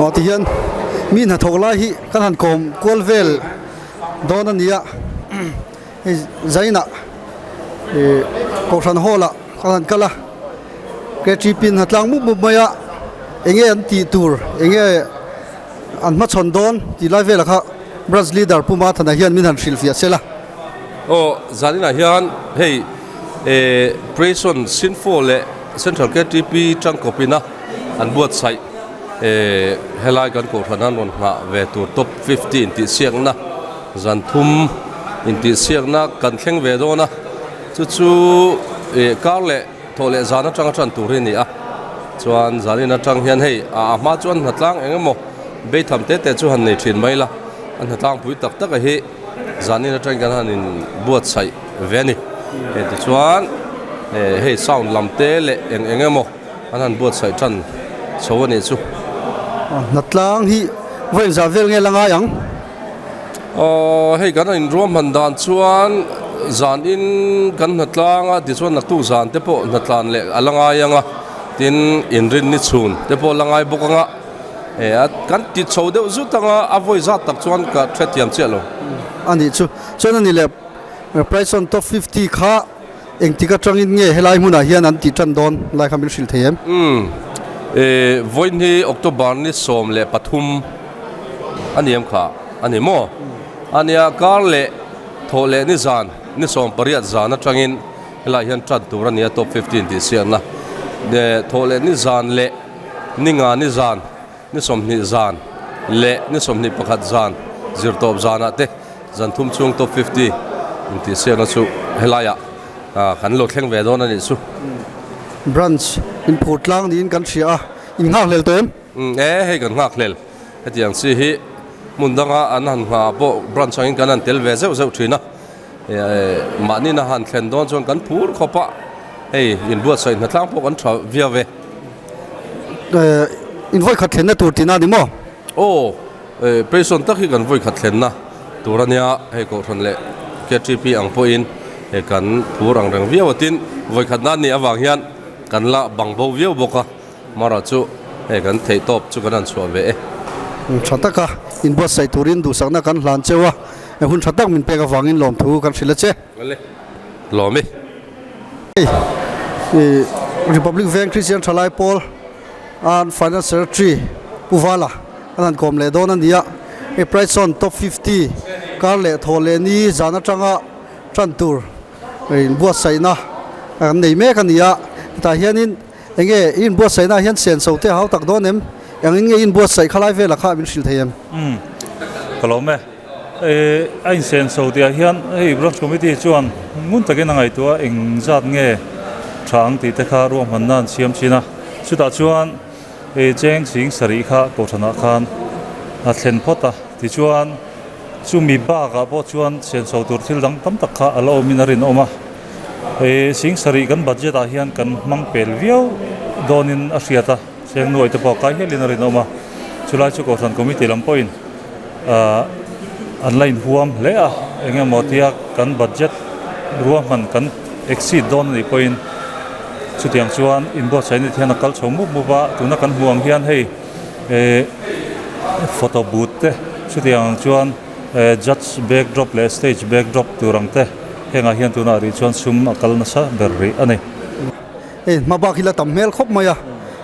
Aw tihian mi hnathawk lai hi kan han kawm kual vel dawn a ni a hei zainah ih kohhran hall ah kan han kal a ktp in hnatlang mup mup mai a eng nge an tih tur eng nge an hmachhawn dawn tih lai velah kha branch leader Pu Mathana hian min han hrilhfiah sela. Aw zaninah hian hei eh Prison Sinfo leh Central ktp tangkawpina an buatsaih eh helai kan kohhran an rawn nghah ve tur top 50 intihsiakna zan thum intihsiakna kan thleng ve dawn a chu chu eh kar leh Thawh leh zan atanga tan tur hi a ni a, chuan zanin atang hian hei a hma chuan hnatlang eng emaw beitham te te chu han nei thin mai la, a hnatlang pui tak tak a hi zanin atangin kan han in buatsaih ve a ni. Hei tichuan hei sound lam te leh eng eng emaw an han buatsaih tan chho a nih chu. Hnatlang hi vawiin zah vel nge la ngai ang? Aw hei kan inruahman dan chuan zan in kan hnatlang a tichuan naktuk zan te pawh hnatlan leh a la ngai ang a tin inrin ni chhun te pawh a la ngai bawk ang a eh a kan ti chho deuh zut ang a a vawi zat tak chuan ka hrethiam chiah lo. A nih chu chuan a ni leh price on top 50 kha engtik atangin nge helai hmunah hian an tih tan dawn lai kha min hrilh thei em? Umm eh vawiin hi October ni 13 a ni em kha a ni maw? A nia kar leh thawh leh ni zan ni 18 zan atangin helaiah hian tan tur a ni a top 15 tih siakna eh thawh leh ni zan leh ni nga ni zan ni 20 zan leh ni 21 zan zirtawp zanah te Zan thum chhung top 50 intihsiakna chu helaiah kan lo thleng ve dawn a nih chu. Branch in phur tlang niin kan hria a, in nghakhlel tawh em? E, hei kan nghakhlel. Hetiang chi hi hmun danga an han nghah pawh branch angin kan han tel ve zeuh zeuh thin a. Mahni na han thlen dawn chuan kan phur khawp a, hei inbuatsaih hnatlang pawh kan tha viau e. In vawikhat thlenna tur tihna a ni maw? Aw. Prison tak hi kan vawi khat thlenna tur a nia, hei Kohhran leh ktp ang pawhin he kan phur ang reng viau a tin vawi khat nan nih avang hian kan la bang bo viau bawk a, mara chu hei kan theih tawp chu kan han chhuah ve e. Tha taka inbuatsaih turin duhsakna kan hlan cheu a, hun tha tak min pek avangin lawmthu kan hrilh a che. Awle, lawm i. Hei Republic Veng Christian Thalai Pawl an Finance Secretary Pu Vala an han kawm leh dawn a ni a, hei price sawn top 50 kar leh thaw leh ni zan atanga tan tur inbuatsaihna an nei mek a ni a, hetah hianin eng nge i inbuatsaihna ah hian senso te a hau tak dawn em? Engin nge i inbuatsaih khalai velah kha min hrilh thei em? Umm ka lawm e. A insenso tih ah hian hei Branch Committee chuan ngun takin a ngaihtuah a eng zat nge tha ang tih te kha ruahmanna an siam thin a, chutah chuan cheng sing sarih kha kohhranah khan a thlen phawt a, tichuan chumi bakah pawh chuan senso tur thil dang tam tak kha a la awmin a rinawm a, sing sarih kan budget ah hian kan hmang pel viau dawnin a hriat a, cheng nuai te pawh a kai hialin a rinawm a, chulai chu kohhran committee lam pawhin. Ahh an la inhuam hle a, eng emaw tia kan budget ruahman kan exceed dawn a nih pawhin chutiang chuan inbuatsaih ni hian a kal chho mup mup a, tuna kan hmuh ang hian hei ehh photo booth te chutiang ang chuan ehh judge backdrop leh stage backdrop tur ang te hengah hian tunah rih chuan sum a kal nasa ber rih a ni. Hei hma bak hi la tam hmel khawp mai a,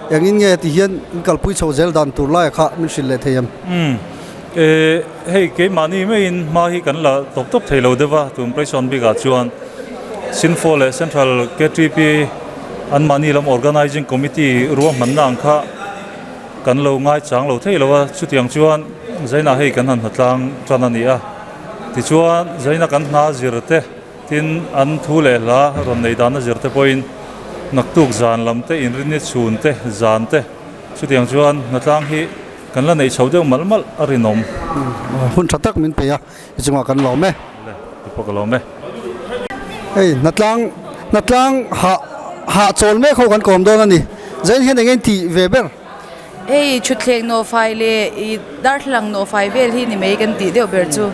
engin nge ti hian in kalpui chho zel dan tur laia kha min hrilh leh thei em? Umm, eh hei keimahni maiin hma hi kan la tawp tawp thei lo deuh a, tun Prison bikah chuan Sinfo leh Central ktp anmahni lam Organising Committee ruahmanna ang kha kan lo ngaichang lo thei lo a, chutiang chuan Zaina hei kan han hnatlang tan a ni a, tichuan Zaina kan hna zir te, Tin, an thu leh hla rawn nei dan a zir te pawhin naktuk zan lam te, inrinni chhun te, zan te, chutiang chuan hnatlang hi kan la neih chho deuh malh malh a rinawm. Hun tha tak min pe a, i chungah kan lawm e. Le, i pawh ka lawm e. Hei, hnatlang, hnatlang hah, hah chawl mek ho kan kawm dawn a ni. Zain hian eng eng tih ve ber? Hei, thutthleng nawhfai leh i darthlalang nawhfai vel hi ni mai kan tih deuh ber chu.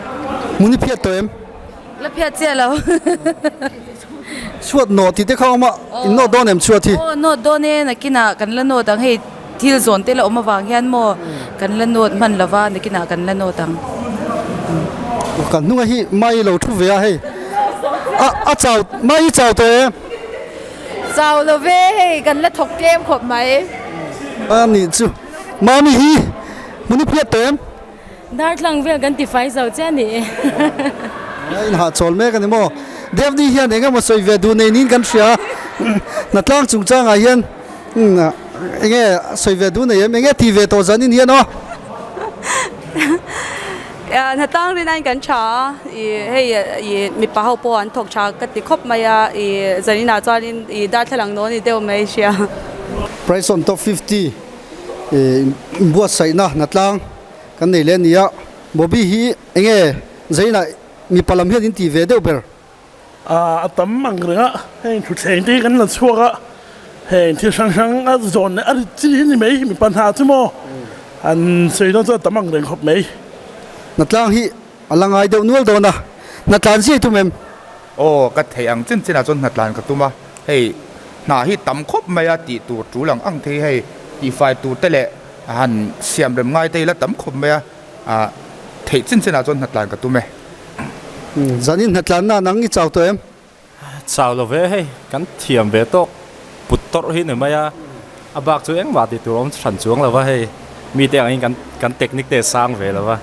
Hmun i phiat tawh em? La phiat chiah lo. Chhuat nawh tih te kha awm a, in nawt dawn em chhuat hi? Aw nawt dawn e, nakinah kan la nawt ang hei thil zawn te la awm avang hian maw kan la nawt hman lo va, nakinah kan la nawt ang. Kan hnunga hi mai lo thu ve a hei, a a chau mai i chau tawh em? Chau lo ve hei kan la thawk tlem khawp mai. A nih chu Mami hi hmun i phiat tawh em? Dartlang vel kan ti fai zo chiah a ni e. A inhahchawl mek a ni maw? Devni hian eng emaw sawi ve duh nei niin kan hria. Hnatlang chungchangah hian eng nge sawi ve duh nei em? Eng nge ti ve tawh zanin hian aw? Hnatlang rin aiin kan tha a, hei mipa ho pawh an thawk tha ka ti khawp mai a, zaninah chuanin darthlalang nawn ni deuh mai hria. Price on top 50 inbuatsaihna hnatlang Kan nei leh a nia, Bobby hi enge Zaina mipa lam hian in ti ve deuh ber? A tam ang reng a, heng thutthleng te hi kan la chhuak a, heng thil hrang hrang a zawn leh a rit chi hi ni mai, mipa hna chu maw han sawi dawn chuan a tam ang reng khawp mai. Hnatlang hi a la ngai deuh nual dawn a, hnatlan zia i tum em? Aw, ka theih ang chin chinah chuan hnatlan ka tum a, hei hna hi tam khawp mai a tih tur tul ang ang thei hei tihfai tur te leh A han siam rem ngai te ila tam khawp mai a, ah theih chin chinah chuan hnatlan ka tum e. Zanin hnatlanna nang i chau tawh em? Chau lo ve hei, kan thiam ve tawk put tawrh hi ni mai a, a bak chu engmah tih tur awm hran chuang lo va hei, mite angin kan kan technique te sang ve lo va,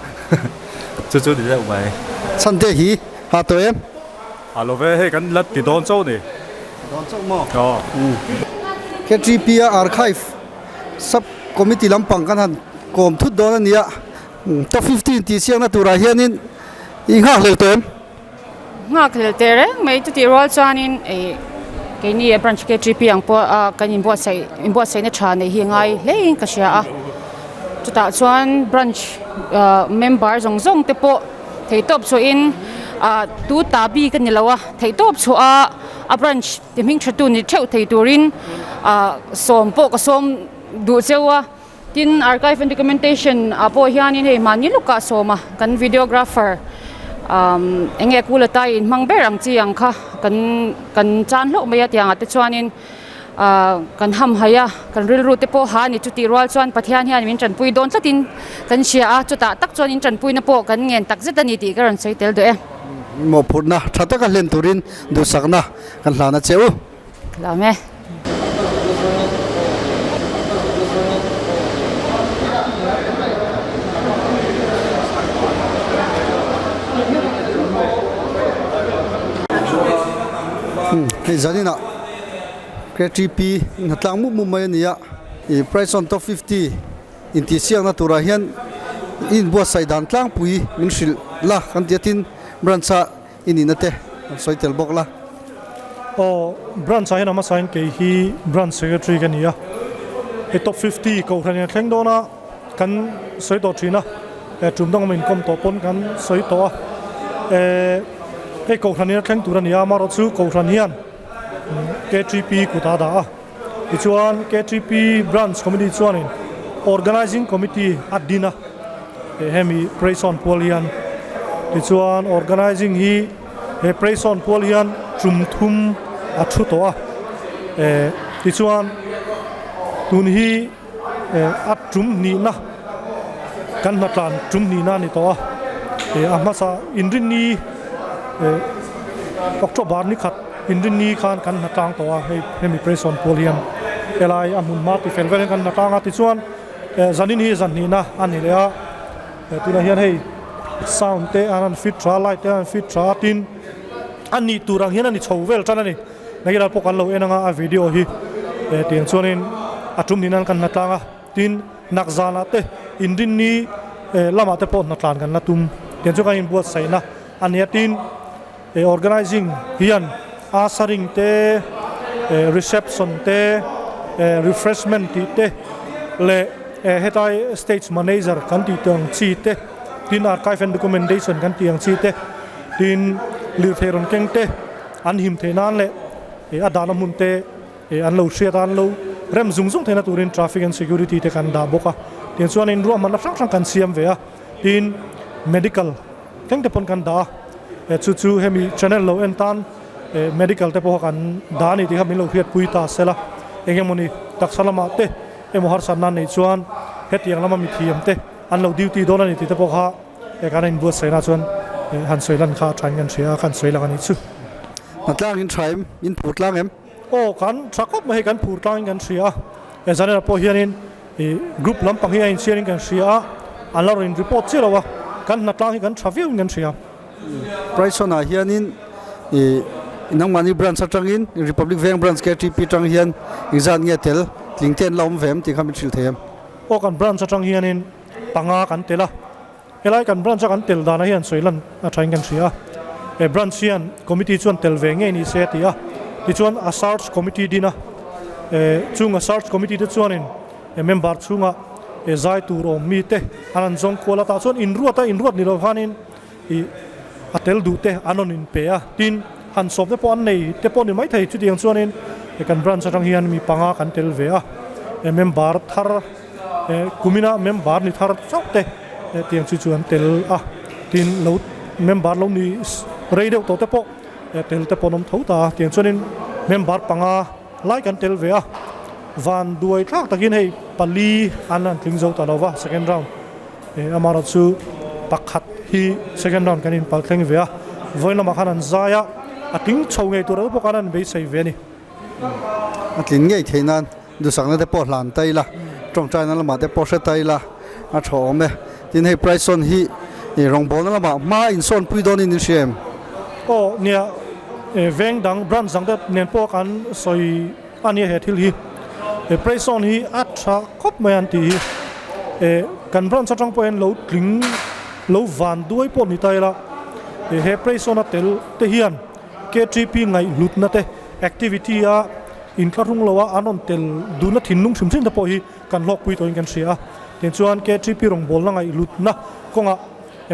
chu chu ni deuh mai. Chhan te hi ha tawh em? Ha lo ve hei, kan la ti dawn chauh ni. Dawn chauh maw? Aw. KTP a archive. Sub committee lampang kan han kawm thut dawn a ni a, top 15 tih chiangna turah hianin i nghakhlel tawh em? Nghakhlel teh reng mai chutih rual chuanin ih keini branch KTP ang pawh a kan inbuatsaih inbuatsaihna tha neih hi a ngai hlein ka hria a, chutah chuan branch ah member zawng zawng te pawh theihtawp chhuahin ah tu ta bik a ni lo a, theihtawp chhuah a a branch Ti hming tha tu ni theuh thei turin ah sawm pawh ka sawm duh cheu a, tin archive and documentation ah pawh hianin hei mahni lawkah sawm a, kan videographer umm eng nge kul atai inhmang ber ang chi ang kha kan kan chan hlauh mai a tiangah te chuanin ah kan hamhaih a, kan rilru te pawh ha a ni chutih rual chuan Pathian hian min tanpui dawn tlatin kan hria a, chutah tak chuan in tanpuina pawh kan ngen tak zet a ni tih ka rawn sawi tel duh e. Mawhphurhna tha taka hlen turin duhsakna kan hlan a che u. Lam e. Hei zaninah KTP hnatlang mup mup mai a ni a, ih price on top 50 intihsiakna turah hian i inbuatsaih dan tlangpui min hrilh la kan ti a tin branch a i nihna te an sawi tel bawk la. Aw, branch ah hian a hmasa in kei hi branch secretary ka ni a, hei top 50 kohhran in a thleng dawn a, kan sawi tawh thin a, eh tum dang awm inkawm tawh pawn kan sawi tawh a, eh hei kohhran in a thleng tur a ni a, amaherawh chu kohhran hian KTP kut a dah a, tichuan KTP branch committee chuanin organizing committee a din a, eh hemi Praise-on pual hian tichuan organizing hi he Praise-on pual hian tum thum a thu tawh a, eh tichuan tun hi eh a tum hnihna kan hnatlan tum hnihna a ni tawh a, eh a hmasa inrinni eh October ni khat. Inrinni khan kan hna tlang tawh a, hei hemi Prayson pawl hian helai a hmun hma ti fel velin kan hna tlang a, tichuan zanin hi zan hnihna a ni leh a, tunah hian hei sound te an han fit tha a, light te an han fit tha a, tin a nih tur ang hian a ni chho vel tan a ni, nakilai pawh kan lo en anga a video hi tiang chuanin a tum hnihna kan hna tlang a, tin nak zanah te inrinni lamah te pawh hna tlan kan la tum, tiang chu kan inbuatsaihna a ni a, tin. He organizing hian ushering te, reception te, refreshment tih te leh hetlai stage manager kan tih tih ang chi te, tin archive and documentation kan tih ang chi te, tin lirthei rawn keng te an him theih nan leh a dahna hmun te an lo hriat a, an lo rem zung zung theihna turin traffic and security te kan dah bawk a, tiang chuanin ruahmanna hrang hrang kan siam ve a, tin medical. thleng te pawn kan dah a, chu chu hemi channel lo en tan medical te pawh kha kan dah a ni tih kha min lo hriatpui ta sela, eng emawni taksa lamah te emaw harsatna an neih chuan hetiang lama mithiam te an lo duty dawn a ni tih te pawh kha he kan inbuatsaihna chuan han sawi lan kha a thain kan hria a, kan sawi lang a nih chu. Hnatlang in tha em? In phur tlang em? Aw kan tha khawp mai hei kan phur tlangin kan hria a, he zanah pawh hianin ih group lampang hi a inchhiarin kan hria a, an la rawn in report chiah lo a, kan hnatlang hi kan tha viauin kan hria. Prison ah hianin ih nangmahni branch atangin Republic Veng branch KTP atang hian engzat nge tel tling te an la awm ve em tih kha min hrilh thei em? Aw kan branch atang hianin panga kan tel a. Helai kan branch a kan tel danah hian sawi lan a thain kan hria a, he branch hian committee chuan tel ve ngei ni se a ti a, tichuan a search committee din a, chung a search committee te chuanin member chhunga zai tur awm mi te an han zawng kual a, tah chuan inruat a inruat ni lo khanin ih a tel duh te an rawn inpe a, tin han sawm te pawh an nei te pawh ni maithei chutiang chuanin kan branch atang hian mi panga kan tel ve a, member thar. Kumina member ni thar chauh te tiang chu chu an tel a, tin lo member lo ni rei deuh tawh te pawh tel te pawh an awm tho ta a, tiang chuanin member panga lai kan tel ve a, van duai thlak takin hei pali an han tling zo ta lo va second round amaherawh chu pakhat hi second round kan inpal thleng ve a, vawiin lamah khan an zai a, a tling chho ngei tur pawh khan an beisei ve a ni. A tlin ngei theih nan Dusakna te pawh hlan ta ila, tawngtaina lamah te pawh hre ta ila a tha awm e. Tin hei price sawn hi ih rawngbawlna lamah hma insawn pui dawnin in hria em? Aw nia, veng dang branch dang te nen pawh kan sawi a nia he thil hi. He price sawn hi a tha khawp mai an tih hi. Kan branch atang pawh hian lo tling lo van duai pawh ni ta ila, he price sawn a tel te hian KTP ngaihhlutna te activity a inthlahrung lo a an rawn tel duhna thinlung hrim hrim te pawh hi kan hlawkpui tawhin kan hria a. Tichuan KTP rawngbawlna ngaihhlutna kawngah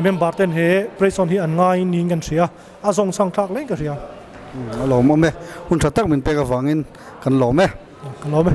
member ten he Prayson hi an ngai niin kan hria a, a zawng chhang thlak leng ka hria. A lawmawm e, hun tha tak min pek avangin kan lawm e. Ka lawm e.